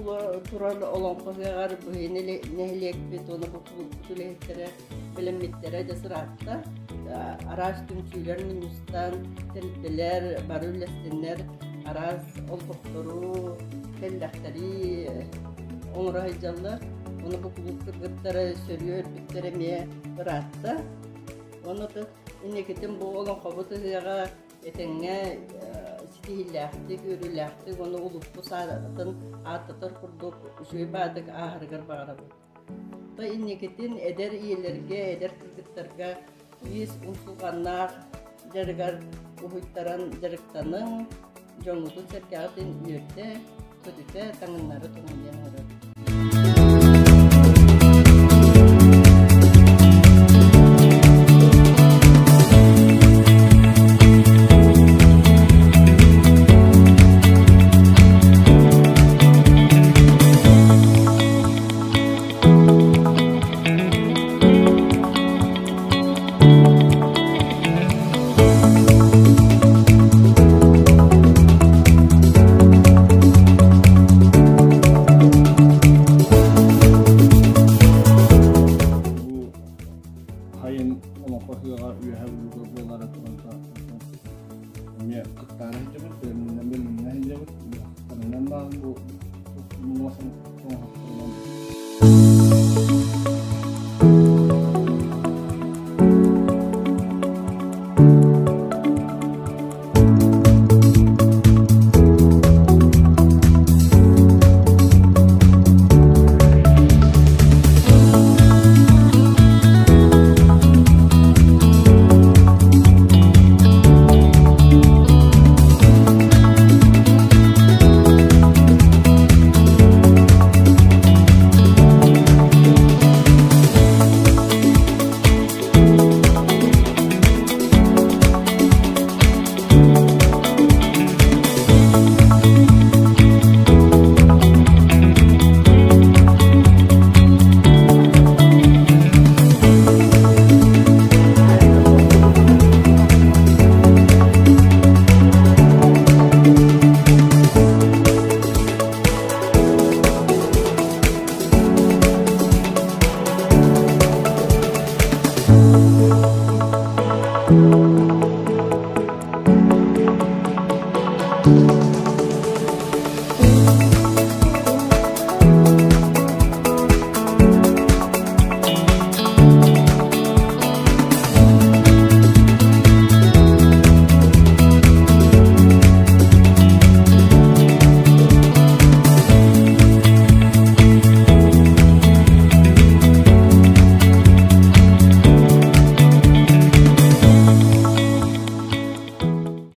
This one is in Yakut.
Буулаары турар олоҥхо ыһыаҕар быһыйын нэһилиэкпит уонна бу кулууппут үлэһиттэрэ бэлэммиттэрэ дьэ сыраатта. Араас түмсүүлэр мунньустан, тэрилтэлэр бары үллэстиннэр араас олбохтору, тэллэхтэри оҥоро сылдьаллар. Уонна бу кулууп кыргыттара сөрүө өлбүттэрэ эмиэ ыраатта. Уонна инникитин бу олоҥхобут ыһыаҕа этэҥҥэ ситиһиилээхтик, үөрүүлээхтик уонна улууспут саатын ааттатар курдук үчүгэй баадык ааһарыгар баҕарабыт. То инникитин эдэр ийэлэргэ, эдэр кыргыттарга иис умсулҕаннаах дьарыгар уһуйтаран дьарыктаныҥ, дьоҥҥутун-сэргэҕитин үөрдэ, көтүтэ, таҥыннары туруҥ диэн ыҥырабыт. Хайын олоҥхо ыһыаҕа үөһэ Бүлүүгэ буолара турарга эмиэ кыттаары сылдьабыт, бэлэмнэнэн бэлэмнэнэ сылдьабыт. Быһахтарынан даҕаны бу муос оҥоһуктарынан.